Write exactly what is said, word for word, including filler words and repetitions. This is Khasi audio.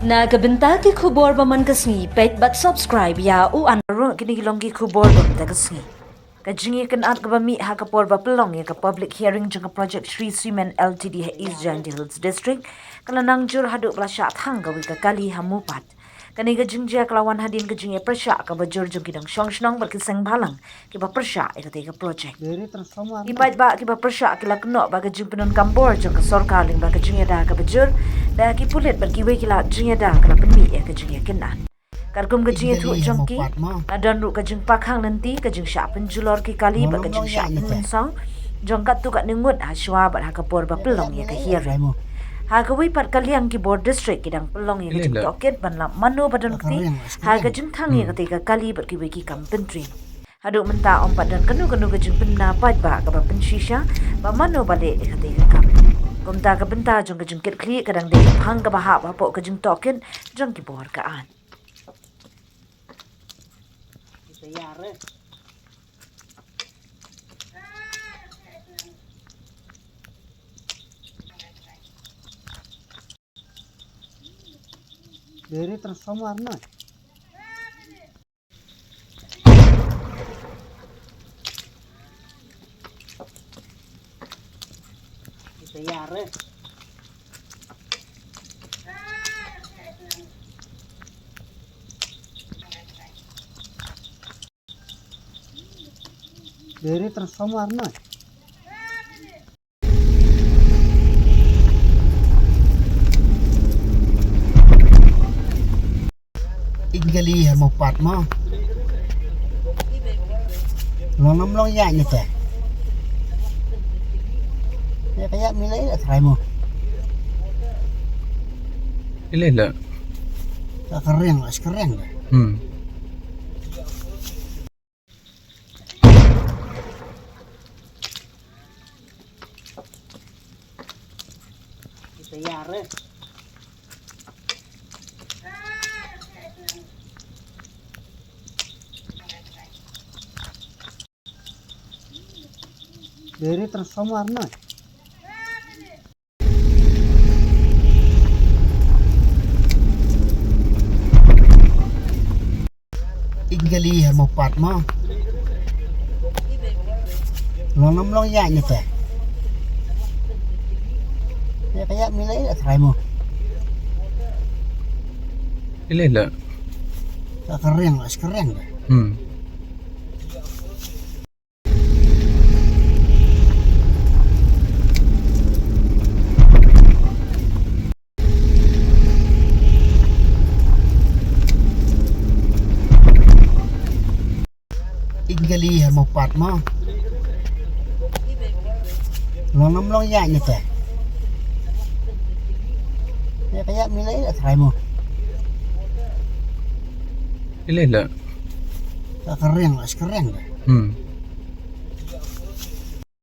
Na ka bynta ki khubor ba man ka sngi, peit bad subscribe ïa u an. Ruh kine ki long ki khubor ba man ka sngi. Ka jingïakynad kaba mih ha ka por ba pynlong ïa ka public hearing jong ka project Shree Cement Limited ha East Jaintia Hills District ka la nang jur haduh ba la shah thang kawei ka kali ha Mawpat. Kane ka jingjia ka la wan hadien ka jingïapyrshah kaba jur jong ki nongshong shnong bad ki seng bhalang kiba pyrshah ïa katei ka project. Ki paidbah kiba pyrshah ki la kynnoh ba ka jingpyndonkam bor jong ka sorkar lyngba ka jingïada kaba jur da ki pulit bad kiwei ki lad jingïada ka la pynmih ïa ka jingïakynad. Katkum ka jingïathuh jong ki, la don ruh ka jingpakkhang lynti, ka jingshah pynjulor ki kali bad ka jingshah pynmynsaw jong katto katne ngut ha shuwa bad ha ka por ba pynlong ïa ka hearing. Ha kawei pat ka liang ki bor district ki dang pynlong ïa ka jingtohkit ban lap mano ba don kti ha ka jingthang ïa katei ka kali bad kiwei ki kam pyntriem. Haduh mynta ym pat don kano kano ka jingpynbna paidbah kaba pynshisha ba mano ba leh ïa katei ka kam. Kumta ka bynta jong ka jingkitkhlieh ka dang dei phang kaba hap hapoh ka jingtohkit jong ki bor ka aiñ. Deri transformer na. Kita yare. Deri transformer na. Ing kali ha Mawpat mo. Long nam long ïa ni te. Ïa ka ïa mi lai la trai mo. Ilai la. Ka kering la, kering la. Hmm. Kita yare. Deri transformer na. Ing kali ha Mawpat mo. Long nam long ïa ni te. Ïa ka ïa mi lai la trai mo. Ilai la. Ka kering la, kering la. Hmm. Ing kali ha Mawpat mo. Long nam long ïa ni te. Ïa ka ïa mi lai la trai mo. Ilai la. Ka kering la, kering la. Hmm.